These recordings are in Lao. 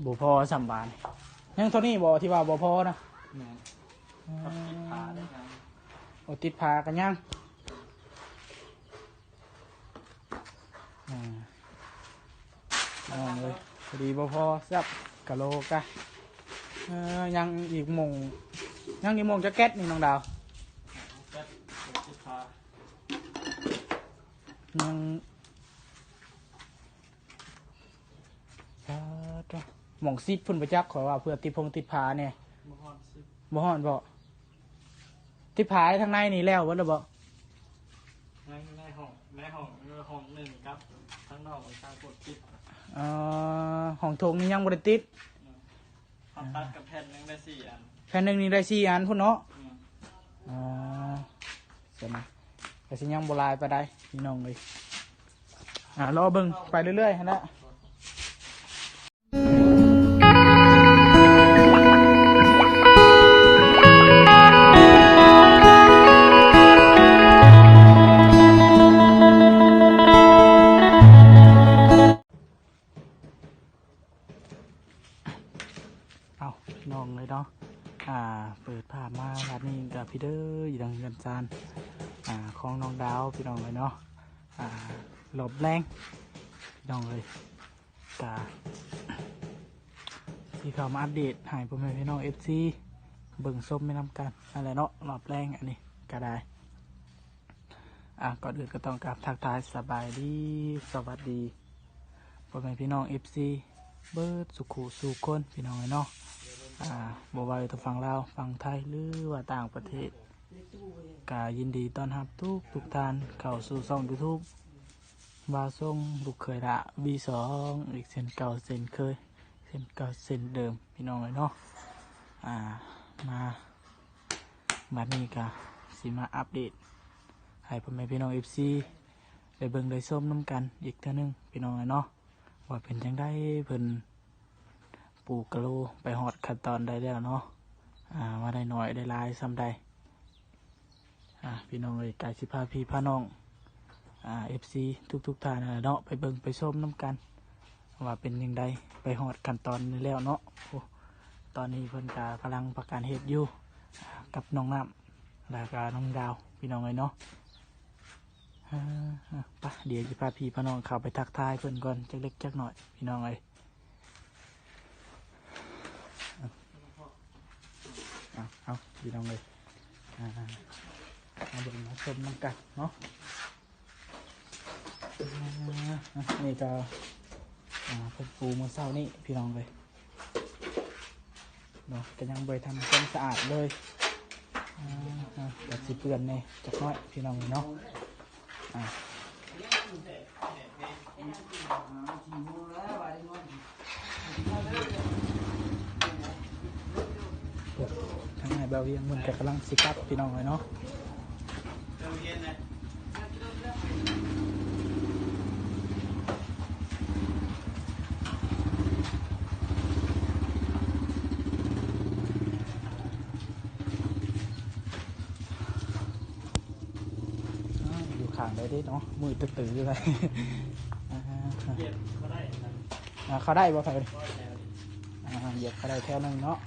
ບໍ່ພໍສ່ຳບາດນີ້. ຍັງເທົ່ານີ້ບໍ່ ທີ່ວ່າບໍ່ພໍນະ? ແມ່ນ. ອືມ ກັບຕິດຝາໄດ້ຍັງ? ໂອ້ ຕິດຝາກໍຍັງ. ອ່າ ພີ່ນ້ອງເອີຍ ພໍດີບໍ່ພໍ ແຊບກະໂລກະ. ເອີ ຍັງອີກໂມງ ຍັງອີກໂມງຈັກແກັດນີ້ນ້ອງດາວ? ແກັດ ຕິດຝາ ຍັງ ສາທຸ ໝ່ອງສິບພຸ້ນບໍ່ຈັກ ຂ້ອຍວ່າເພື່ອຕິດພົງຕິດຝາແດ່. ບໍ່ຮອດສິບ. ບໍ່ຮອດບໍ່? ຕິດຝາທາງໃນນີ້ແລ້ວເບິດແລ້ວບໍ່? ໃນ ໃນຫ້ອງ ໃນຫ້ອງ ເອີ ຫ້ອງໜຶ່ງກັບທາງນອກມັນຊ່າງກົດຕິດ. ອໍ ຫ້ອງຖົງນີ້ຍັງບໍ່ໄດ້ຕິດ. ອືມ ເຮົາຕັດກັບແຜ່ນໜຶ່ງໄດ້ສີ່ອັນ ແຜ່ນໜຶ່ງນີ້ໄດ້ສີ່ອັນພຸ້ນເນາະ. ອືມ ອໍ ຊັ້ນກໍຊິຍັງບໍ່ຫຼາຍປານໃດພີ່ນ້ອງເອີຍ. ອ່າ ລໍເບິ່ງໄປເລື້ອຍໆຫັ້ນແຫຼະ. ເອົາ ພີ່ນ້ອງເອີຍເນາະ ອ່າ ເປີດພາບມາບາດນີ້ກໍພີ່ເດີ ຢູ່ທາງເຮືອນຊານ ອ່າ ຂອງນ້ອງດາວ ພີ່ນ້ອງເອີຍເນາະ ອ່າ ລອບແລງ ພີ່ນ້ອງເອີຍ ກະຊິເຂົ້າມາອັບເດດໃຫ້ພໍ່ແມ່ພີ່ນ້ອງເອັຟຊີເບິ່ງຊົມໄປນຳກັນນັ້ນແຫຼະເນາະ ລອບແລງອັນນີ້ກໍໄດ້. ອ່າ ກ່ອນອື່ນກໍຕ້ອງກາບທັກທາຍສະບາຍດີ ສະຫວັດດີ ພໍ່ແມ່ພີ່ນ້ອງເອັຟຊີເບິດສູ່ຄູ່ສູ່ຄົນ ພີ່ນ້ອງເອີຍເນາະ ອ່າ ບໍ່ວ່າຢູ່ທາງຝັ່ງລາວ ຝັ່ງໄທ ຫຼືວ່າຕ່າງປະເທດ ກະຍິນດີຕ້ອນຮັບທຸກໆທ່ານເຂົ້າສູ່ຊ່ອງຢູທູບ ບ່າວຊົງ ລູກເຂີຍຫຼ້າ ວີສອງ ອີກເຊັ່ນເກົ່າເຊັ່ນເຄີຍ ເຊັ່ນເກົ່າເຊັ່ນເດີມ ພີ່ນ້ອງເອີຍເນາະ. ອ່າ ມາ ບັດນີ້ກະຊິມາອັບເດດໃຫ້ພໍ່ແມ່ພີ່ນ້ອງເອັຟຊີໄດ້ເບິ່ງໄດ້ຊົມນຳກັນອີກເທື່ອໜຶ່ງ ພີ່ນ້ອງເອີຍເນາະ ວ່າເປັນຈັ່ງໃດ ເພິ່ນປູກກະໂລໄປຮອດຂັ້ນຕອນໃດແລ້ວເນາະ ອ່າ ວ່າໄດ້ໜ້ອຍໄດ້ຫຼາຍສ່ຳໃດ. ອ່າ ພີ່ນ້ອງເອີຍ ກະຊິພາພີ່ພານ້ອງ ອ່າ ເອັຟຊີທຸກໆທ່ານນັ້ນແຫຼະເນາະ ໄປເບິ່ງໄປຊົມນຳກັນ ວ່າເປັນຈັ່ງໃດ ໄປຮອດຂັ້ນຕອນໃດແລ້ວເນາະ. ໂອ້ ຕອນນີ້ເພິ່ນກະກຳລັງພາກັນເຮັດຢູ່ ອ່າ ກັບນ້ອງນ້ຳ ແລ້ວກະນ້ອງດາວ ພີ່ນ້ອງເອີຍເນາະ. ອ່າ ໄປ ດຽວຊິພາພີ່ພານ້ອງເຂົ້າໄປທັກທາຍເພິ່ນກ່ອນຈັກເລັກຈັກໜ້ອຍ ພີ່ນ້ອງເອີຍ. ເອົາ ເອົາ ພີ່ນ້ອງເອີຍ ອ່າ ມາເບິ່ງມາຊົມນຳກັນເນາະ. ອ່າ ນີ້ກໍ ອ່າ ເພິ່ນປູມື້ເຊົ້ານີ້ ພີ່ນ້ອງເອີຍເນາະ ກໍຍັງບໍ່ໄດ້ທຳຄວາມສະອາດເລີຍ. ອ່າ ກໍຊິເປື້ອນແດ່ຈັກໜ້ອຍ ພີ່ນ້ອງເນາະ. ອ່າ ທາງອ້າຍບ່າວວຽງເພິ່ນກໍກຳລັງຊິກັບ ພີ່ນ້ອງເອີຍເນາະ. ອ້າວ ຢູ່ຂ້າງໃດເດ້ເນາະ ມືດຕື້ໆຢູ່ໃດ. ອ່າ ເຂົ້າໄດ້ບໍ່? ອ່າ ເຂົ້າໄດ້ບໍ່? ອ່າ ຢຽບເຂົ້າໄດ້ແຖວໜຶ່ງເນາະ.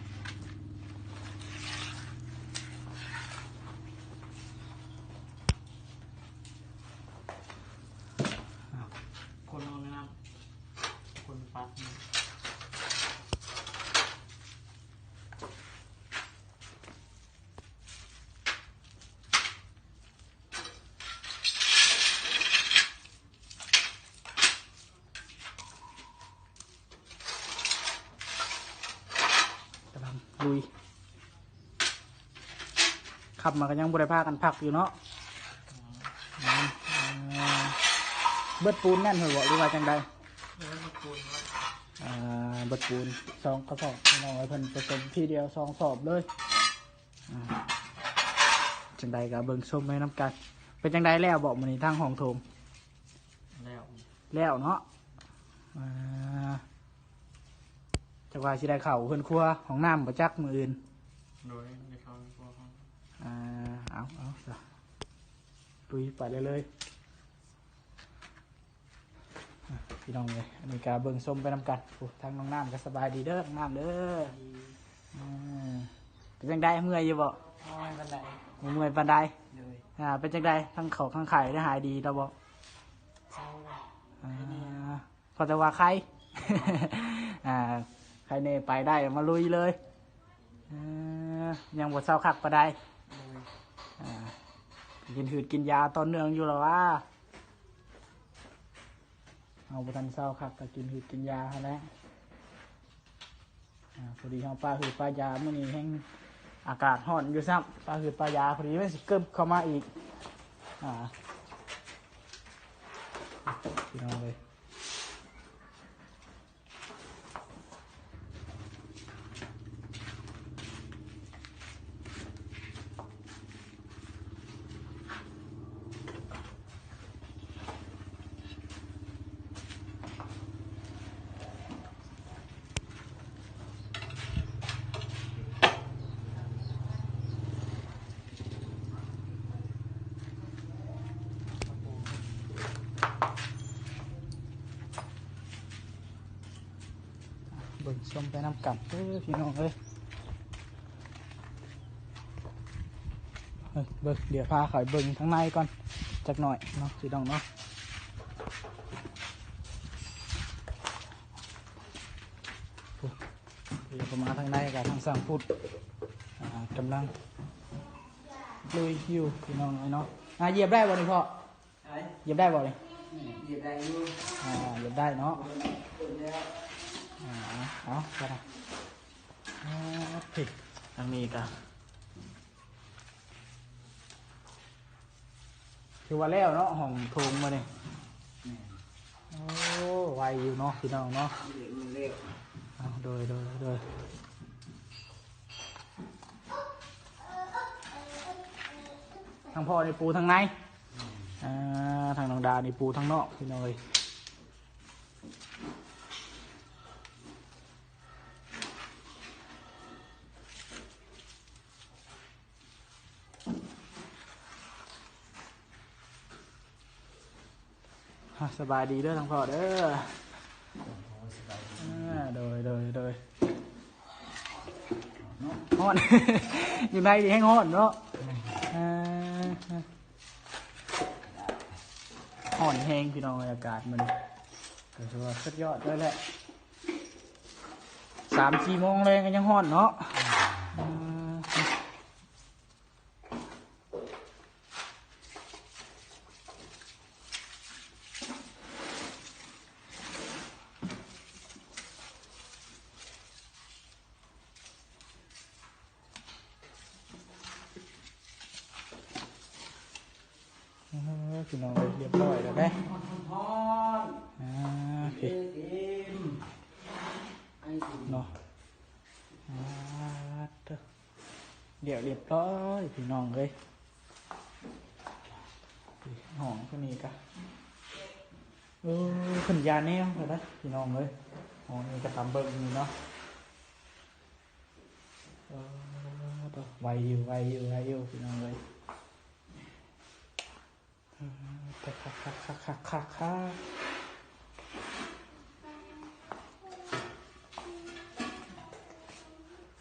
ຄົນເອົານ້ຳ ຄົນປັດ. ກຳລັງລຸຍ ຂັບມາກໍຍັງບໍ່ໄດ້ພາກັນພັກຢູ່ເນາະ. ອືມ ເບິດປູນແມ່ນເຮີບໍ່ ຫຼືວ່າຈັ່ງໃດ? ເບິດປູນ ເອີ ເບິດປູນສອງກະສອບ ພີ່ນ້ອງເອີຍ ເພິ່ນປະສົມທີດຽວສອງສອບເລີຍ. ອ່າ ຈັ່ງໃດກໍເບິ່ງຊົມໄປນຳກັນ. ເປັນຈັ່ງໃດແລ້ວບໍ່ມື້ນີ້ທາງຫ້ອງໂຖງ? ແລ້ວ ແລ້ວເນາະ. ອ່າ ຈັກວ່າຊິໄດ້ເຂົ້າເຮືອນຄົວຫ້ອງນ້ຳບໍ່ຈັກມື້ອື່ນ. ໂດຍ ໄດ້ເຂົ້າເຮືອນຄົວ. ອ່າ ເອົາ ເອົາຊະ ລຸຍໄປເລີຍໆ. ພີ່ນ້ອງເອີຍ ອັນນີ້ກໍເບິ່ງຊົມໄປນຳກັນ. ໂອ້ ທາງນ້ອງນ້ຳກໍສະບາຍດີເດີ ນ້ອງນ້ຳເດີ. ອືມ ເປັນຈັ່ງໃດ ເມື່ອຍຢູ່ບໍ່? ບໍ່ເມື່ອຍປານໃດ. ບໍ່ເມື່ອຍປານໃດ. ໂດຍ. ອ່າ ເປັນຈັ່ງໃດ ທັງເຂົ້າທັງໄຂ້ໄດ້ຫາຍດີແລ້ວບໍ່? ເຊົາແລ້ວ. ອ່າ ພໍແຕ່ວ່າໄຄ ອ່າ ໄຄແນ່ ໄປໄດ້ ມາລຸຍເລີຍ. ເອີ ຍັງບໍ່ເຊົາຄັກປານໃດ. ໂດຍ. ອ່າ ກິນຮືດກິນຢາຕໍ່ເນື່ອງຢູ່ລະຫວາ? ເຮົາບໍ່ທັນເຊົາຄັກ ກໍກິນຮືດກິນຢາຫັ້ນແຫຼະ. ອ່າ ພໍດີເຮົາປາຮືດປາຢາ ມື້ນີ້ແຮງອາກາດຮ້ອນຢູ່ຊ້ຳ ປາຮືດປາຢາ ພໍດີມັນຊິເກີບເຂົ້າມາອີກ. ອ່າ ພີ່ນ້ອງເອີຍ ເບິ່ງຊົມໄປນຳກັນເດີພີ່ນ້ອງເອີຍ. ເບິ່ງ ດຽວພາເຂົ້າໄປເບິ່ງທາງໃນກ່ອນຈັກໜ້ອຍເນາະ ພີ່ນ້ອງເນາະ. ໂອ້ ດຽວເຂົ້າມາທາງໃນກໍທາງຊ່າງພຸດ ອ່າ ກຳລັງລຸຍຢູ່ ພີ່ນ້ອງເອີຍເນາະ. ອ່າ ຢຽບໄດ້ບໍ່ນີ້ພໍ່? ຫຍັງ? ຢຽບໄດ້ບໍ່ນີ້? ອືມ ຢຽບໄດ້ຢູ່. ອ່າ ຢຽບໄດ້ເນາະ. ເປີດແລ້ວ. ອ່າ ເອົາ ເອົາ ອ່າ ເພິ່ນ ທາງນີ້ກໍ ຖືວ່າແລ້ວເນາະ ຫ້ອງໂຖງມື້ນີ້. ແມ່ນ. ໂອ້ ໄວຢູ່ເນາະ ພີ່ນ້ອງເນາະ. ເອີ ເອົາ ໂດຍ ໂດຍ ໂດຍ. ທາງພໍ່ນີ້ປູທາງໃນ. ອ່າ ທາງນ້ອງດານີ້ປູທາງນອກ ພີ່ນ້ອງເອີຍ. ອ່າ ສະບາຍດີເດີທາງພໍ່ເດີ. ອ່າ ໂດຍ ໂດຍ ໂດຍ. ຮ້ອນ ຢູ່ໃນນີ້ແຮງຮ້ອນເນາະ. ອ່າ ຮ້ອນແຮງ ພີ່ນ້ອງເອີຍ ອາກາດມື້ນີ້ ກໍຖືວ່າສຸດຍອດເລີຍແຫຼະ. ສາມສີ່ໂມງແລງກໍຍັງຮ້ອນເນາະ. ເອີ ພີ່ນ້ອງເອີຍ ຮຽບຮ້ອຍແລ້ວເດ້. ຮ້ອນໆ ອ່າ ໂອເຄ ເນາະ. ອ່າ ດຽວຮຽບຮ້ອຍ ພີ່ນ້ອງເອີຍ. ຫ້ອງຕົວນີ້ກະ ເອີ ເພິ່ນຢາແນວແລ້ວນະ ພີ່ນ້ອງເອີຍ. ຫ້ອງນີ້ກະຕາມເບິ່ງນີ້ເນາະ. ເອີ ໄວຢູ່ ໄວຢູ່ ໄວຢູ່ ພີ່ນ້ອງເອີຍ. ເອີ ຄັກໆໆ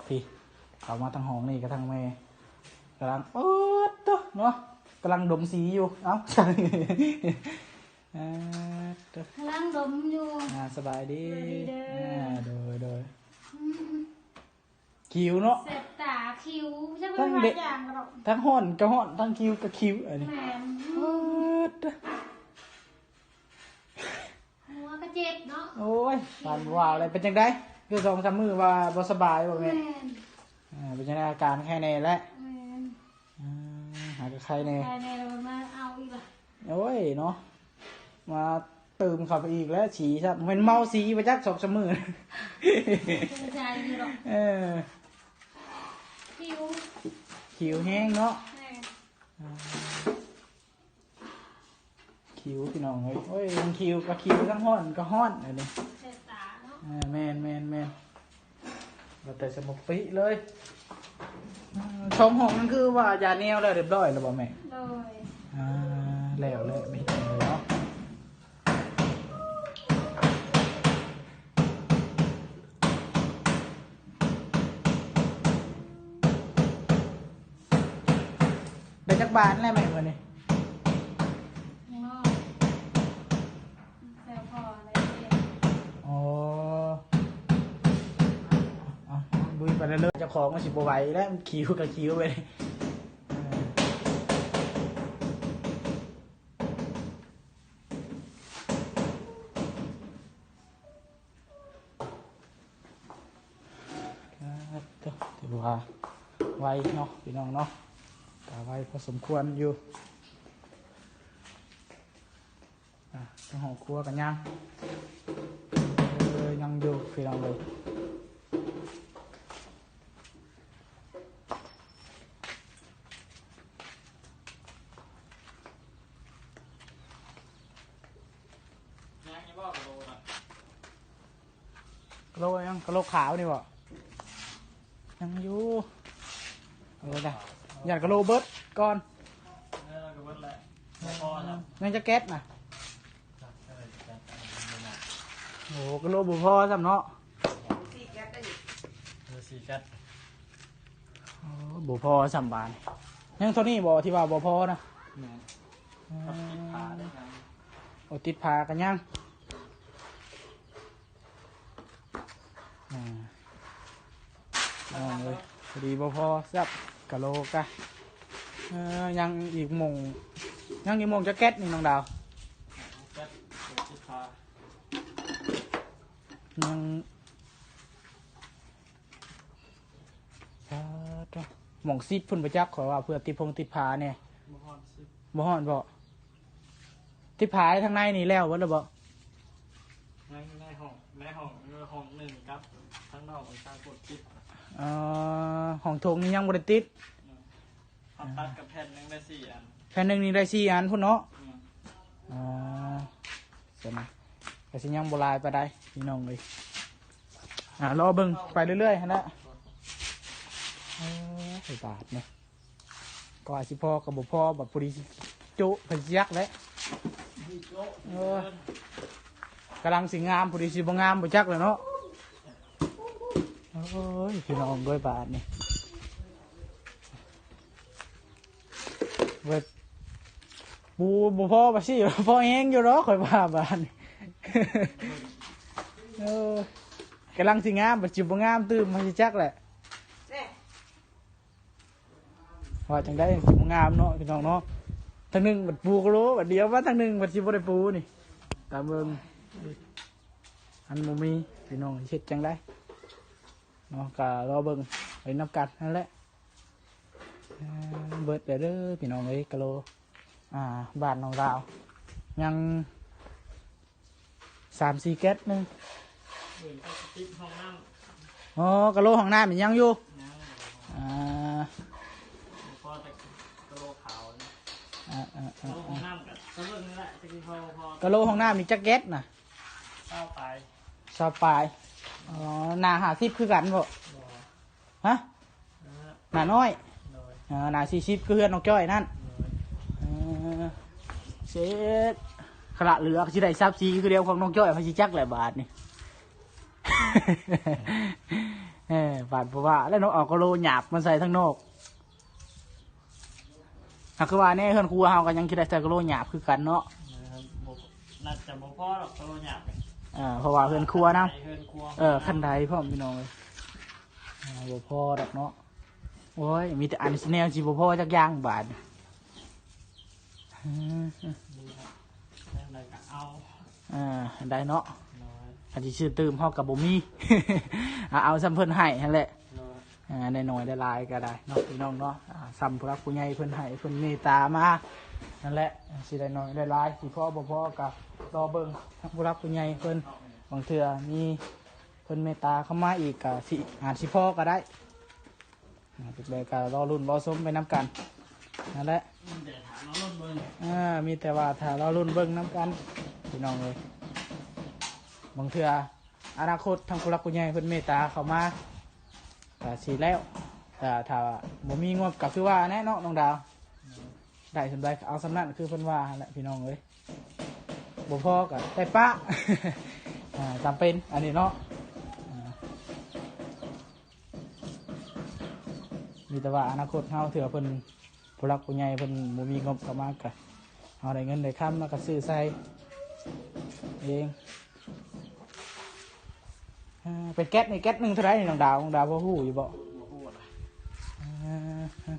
ໆ ພີ້ ເຂົ້າມາທາງຫ້ອງນີ້ກະທາງແມ່ກຳລັງ ເອີ ເນາະ ກຳລັງດົມສີຢູ່. ເອົ້າ ເອີ ກຳລັງດົມຢູ່. ອ່າ ສະບາຍດີ ສະບາຍດີເດີ. ອ່າ ໂດຍ ໂດຍ. ອືມ ຄິວເນາະ ແສບຕາ ຄິວ ຈັກເປັນຫຍັງດອກ. ທັງຮ້ອນກະຮ້ອນ ທັງຄິວກະຄິວ ອັນນີ້. ແມ່ນ. ເອີ ຫົວກະເຈັບເນາະ. ໂອ້ຍ ປານວ່າແລ້ວ. ເປັນຈັ່ງໃດ ຄືສອງສາມມື້ວ່າບໍ່ສະບາຍບໍ່ແມ່? ແມ່ນ. ອ່າ ເປັນຈັ່ງໃດ ອາການໄຄແນ່ແລ້ວ? ແມ່ນ. ອ່າ ຫາກະໄຄແນ່ ໄຄແນ່ແລ້ວ ມາເອົາອີກລະ. ໂອ້ຍເນາະ ມາຕື່ມເຂົ້າໄປອີກແລ້ວ ສີຊະ ແມ່ນເມົາສີບໍ່ຈັກ ສອງສາມມື້. ເອີ ຫິວ ຫິວແຮງເນາະ. ແມ່ນ. ອ່າ ຄິວ ພີ່ນ້ອງເອີຍ. ໂອ້ຍ ທັງຄິວກະຄິວ ທັງຮ້ອນກະຮ້ອນ ອັນນີ້ ແສບຕາເນາະ. ເອີ ແມ່ນໆໆ. ວ່າແຕ່ສະໝົກປິເລີຍ. ອືມ ສອງຫ້ອງນັ້ນຄືວ່າຢາແນວແລ້ວ ຮຽບຮ້ອຍແລ້ວບໍ່ແມ່? ໂດຍ. ອ່າ ແລ້ວແລ້ວ ມີແຕ່ເນາະ. ຈັກບານແລ້ວແມ່ມື້ນີ້? ຍັງນອນ ແຊວພໍ່ໄດ້ເຮັດ. ອໍ ເອົາ ລຸຍໄປເລີຍ. ເຈົ້າຂອງມັນຊິບໍ່ໄຫວແລ້ວ ມັນຂິວກໍຂິວໄປ. ອ່າ ຖືວ່າໄວເນາະ ພີ່ນ້ອງເນາະ, ກໍໄວພໍສົມຄວນຢູ່. ອ່າ ທາງຫ້ອງຄົວກໍຍັງ ເອີ ຍັງຢູ່ ພີ່ນ້ອງເອີຍ. ຍັງຢູ່ບໍ່ກະໂຫຼນະ? ກະໂຫຼຫຍັງ? ກະໂຫຼຂາວນີ້ບໍ່? ຍັງຢູ່. ເອີ ໄດ້ ຢ້ານກະໂຫຼເບິດກ່ອນ. ເອີ ກະເບິດແຫຼະ ບໍ່ພໍແລ້ວ. ຍັງຈັກແກັດນະ? ໂອ້ ກະໂຫຼບໍ່ພໍຊ້ຳເນາະ. ສີ່ແກັດໄດ້ນີ້ ເອີ ສີ່ແກັດ. ໂອ້ ບໍ່ພໍຊ້ຳບາດ. ຍັງເທົ່ານີ້ບໍ່ທີ່ວ່າບໍ່ພໍນະ? ແມ່ນ. ເອີ ກັບຕິດຝາໄດ້ຍັງ? ໂອ້ ຕິດຝາກໍຍັງ. ອ່າ ພີ່ນ້ອງເອີຍ ພໍດີບໍ່ພໍຊ້ຳ ກະໂຫຼກະ. ເອີ ຍັງອີກໝ່ອງ ຍັງອີກໝ່ອງຈັກແກັດນີ້ນ້ອງດາວ? ແກັດ ຕິດຝາ ຍັງ ສາທຸ ໝ່ອງສິບພຸ້ນບໍ່ຈັກ ຂ້ອຍວ່າເພື່ອຕິດພົງຕິດຝາແດ່. ບໍ່ຮອດສິບ. ບໍ່ຮອດບໍ່? ຕິດຝາທາງໃນນີ້ແລ້ວເບິດແລ້ວບໍ່? ໃນ ໃນຫ້ອງ ໃນຫ້ອງ ເອີ ຫ້ອງໜຶ່ງກັບທາງນອກມັນຕ່າງຄົນຕິດ. ເອີ ຫ້ອງຖົງນີ້ຍັງບໍ່ໄດ້ຕິດ. ເອີ ເຮົາຕັດກັບແຜ່ນໜຶ່ງໄດ້ສີ່ອັນ. ແຜ່ນໜຶ່ງນີ້ໄດ້ສີ່ອັນພຸ້ນເນາະ. ອືມ ອໍ ຊັ້ນກໍຊິຍັງບໍ່ຫຼາຍປານໃດພີ່ນ້ອງເອີຍ. ອ່າ ລໍເບິ່ງໄປເລື້ອຍໆຫັ້ນແຫຼະ. ເອີ ບາດນີ້ ກໍວ່າຊິພໍກໍບໍ່ພໍ ບາດພໍດີຊິໂຈະ ໃຜຊິຈັກແຫຼະ. ເອີ ກຳລັງຊິງາມ ພໍດີຊິບໍ່ງາມ ບໍ່ຈັກແຫຼະເນາະ. ໂອ້ຍ ພີ່ນ້ອງເອີຍ ບາດນີ້ ເບິດ ປູບໍ່ພໍ ບາດຊິພໍແຮງຢູ່ດອກ ຂ້ອຍວ່າບາດນີ້. ເອີ ກຳລັງຊິງາມ ບາດຊິບໍ່ງາມຕື່ມ ໃຜຊິຈັກແຫຼະ. ວ່າຈັ່ງໃດ ຊິບໍ່ງາມເນາະ ພີ່ນ້ອງເນາະ. ທາງໜຶ່ງບັດປູກະໂຫຼ ບັດດຽວມາທາງໜຶ່ງບັດຊິບໍ່ໄດ້ປູນີ້. ຕາມເບິ່ງ ອັນບໍ່ມີ ພີ່ນ້ອງ ເຮັດຈັ່ງໃດເນາະ ກໍລໍເບິ່ງໄປນຳກັນຫັ້ນແຫຼະ. ເອີ ເບິດແລ້ວເດີພີ່ນ້ອງເອີຍ ກະໂຫຼ ອ່າ ບ້ານນ້ອງດາວ ຍັງ ສາມສີ່ແກັດໜຶ່ງ. ອື່ນກໍຊິຕິດຫ້ອງນ້ຳ. ອໍ ກະໂຫຼຫ້ອງນ້ຳນີ້ຍັງຢູ່? ຍັງ. ອ່າ ພໍແຕ່ກະໂຫຼຂາວນະ. ເອີໆໆໆ ກະໂຫຼຫ້ອງນ້ຳກໍສະເບິ່ງນີ້ແຫຼະ ຈັກຊິພໍບໍ່ພໍ. ກະໂຫຼຫ້ອງນ້ຳນີ້ຈັກແກັດນະ? ຊາວປາຍ. ຊາວປາຍ. ອໍ ໜ້າຫ້າສິບຄືກັນບໍ່? ບໍ່. ຮະ? ເອີ ໜ້ານ້ອຍ. ໂດຍ. ເອີ ໜ້າສີ່ສິບຄືເຮືອນນ້ອງຈ້ອຍນັ້ນ. ໂດຍ. ເອີ ເຊັດ ຄະລະເຫຼືອຊິໄດ້ສັບສີຄືດຽວຂອງນ້ອງຈ້ອຍ ໃຜຊິຈັກແຫຼະບາດນີ້. ເອີ ບາດບໍ່ວ່າແລ້ວເນາະ ເອົາກະໂຫຼຫຍາບມາໃສ່ທາງນອກ. ຫາກຄືວ່າແນ່ ເຮືອນຄົວເຮົາກໍຍັງຊິໄດ້ໃສ່ກະໂຫຼຫຍາບຄືກັນເນາະ. ເອີ ບໍ່ ໜ້າຈະບໍ່ພໍດອກກະໂຫຼຫຍາບ. ເອີ ເພາະວ່າເຮືອນຄົວນຳ ເຮືອນຄົວ ເອີ ຄັນໄດພ້ອມ ພີ່ນ້ອງເອີຍ. ອ່າ ບໍ່ພໍດອກເນາະ. ໂອ້ຍ ມີແຕ່ອັນແນວຊິບໍ່ພໍຈັກຢ່າງບາດ. ແນວໃດກໍເອົາ. ອ່າ ໄດ້ເນາະ. ໂດຍ. ຄັນຊິຊື້ຕື່ມເຮົາກໍບໍ່ມີ ເອົາ ເອົາສ່ຳເພິ່ນໃຫ້ຫັ້ນແຫຼະ. ໂດຍ. ອ່າ ໄດ້ໜ້ອຍໄດ້ຫຼາຍກໍໄດ້ເນາະ ພີ່ນ້ອງເນາະ. ອ່າ ສ່ຳຜູ້ຫຼັກຜູ້ໃຫຍ່ເພິ່ນໃຫ້ ເພິ່ນເມດຕາມານັ້ນແຫຼະ. ຊິໄດ້ໜ້ອຍໄດ້ຫຼາຍ ຊິພໍບໍ່ພໍກໍລໍເບິ່ງທາງຜູ້ຫຼັກຜູ້ໃຫຍ່ເພິ່ນ. ບາງເທື່ອມີເພິ່ນເມດຕາເຂົ້າມາອີກ ກໍຊິ ອາດຊິພໍກໍໄດ້. ອ່າ ຈັ່ງໃດກໍລໍລຸ້ນລໍຊົມໄປນຳກັນນັ້ນແຫຼະ. ມີແຕ່ຖ້າລໍລຸ້ນເບິ່ງ. ອ່າ ມີແຕ່ວ່າຖ້າລໍລຸ້ນເບິ່ງນຳກັນ ພີ່ນ້ອງເອີຍ. ບາງເທື່ອ ອະນາຄົດທາງຜູ້ຫຼັກຜູ້ໃຫຍ່ເພິ່ນເມດຕາເຂົ້າມາ ກະຊິແລ້ວ. ແຕ່ຖ້າບໍ່ມີງົບກະຄືວ່າແຫຼະເນາະ ນ້ອງດາວ. ໄດ້ສ່ຳໃດເອົາສ່ຳນັ້ນ ຄືເພິ່ນວ່າຫັ້ນແຫຼະ ພີ່ນ້ອງເອີຍ. ບໍ່ພໍກະໄດ້ປະ ອ່າ ຈຳເປັນອັນນີ້ເນາະ. ອ່າ ມີແຕ່ວ່າອະນາຄົດເຮົາ ເທື່ອເພິ່ນ ຜູ້ຫຼັກຜູ້ໃຫຍ່ເພິ່ນບໍ່ມີງົບເຂົ້າມາ ກະເຮົາໄດ້ເງິນໄດ້ຄຳ ແລ້ວກະຊື້ໃສ່ເອງ. ເອີ ເປັນແກັດນີ້ ແກັດໜຶ່ງເທົ່າໃດນີ້ ນ້ອງດາວ? ນ້ອງດາວພໍຮູ້ຢູ່ບໍ່? ບໍ່ຮູ້ລະ. ເອີ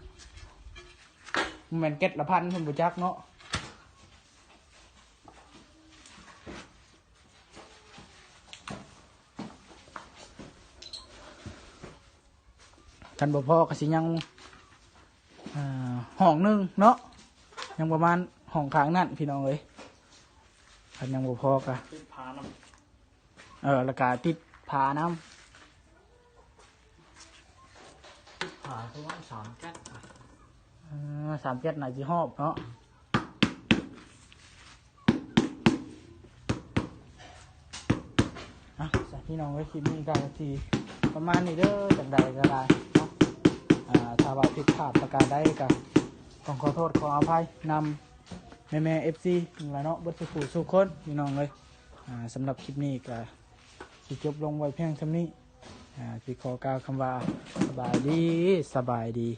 ບໍ່ແມ່ນແກັດລະພັນ ເພິ່ນບໍ່ຈັກເນາະ. ຄັນບໍ່ພໍກໍຊິຍັງ ອ່າ ຫ້ອງໜຶ່ງເນາະ ຍັງປະມານຫ້ອງຂ້າງນັ້ນພີ່ນ້ອງເອີຍ. ຄັນຍັງບໍ່ພໍກໍ ຕິດຝານຳ ເອີ ແລ້ວກໍຕິດຝານຳ. ຕິດຝາປະມານສາມແກັດ ເອີ ສາມແກັດໜ້າຊິຮອບເນາະ. ອ່ະ ສະ ພີ່ນ້ອງເອີຍ ຄລິບນີ້ກໍຊິປະມານນີ້ເດີ ຈັ່ງໃດກໍໄດ້ເນາະ. ອ່າ ຖ້າວ່າຜິດພາດປະການໃດກໍຕ້ອງຂໍໂທດຂໍອະໄພນຳແມ່ໆ ເອັຟຊີ ນັ້ນລະເນາະ ເບິດສູ່ຜູ້ສູ່ຄົນ ພີ່ນ້ອງເອີຍ. ອ່າ ສຳລັບຄລິບນີ້ກໍຊິຈົບລົງໄວ້ພຽງສ່ຳນີ້. ອ່າ ຊິຂໍກ່າວຄຳວ່າ ສະບາຍດີ ສະບາຍດີ.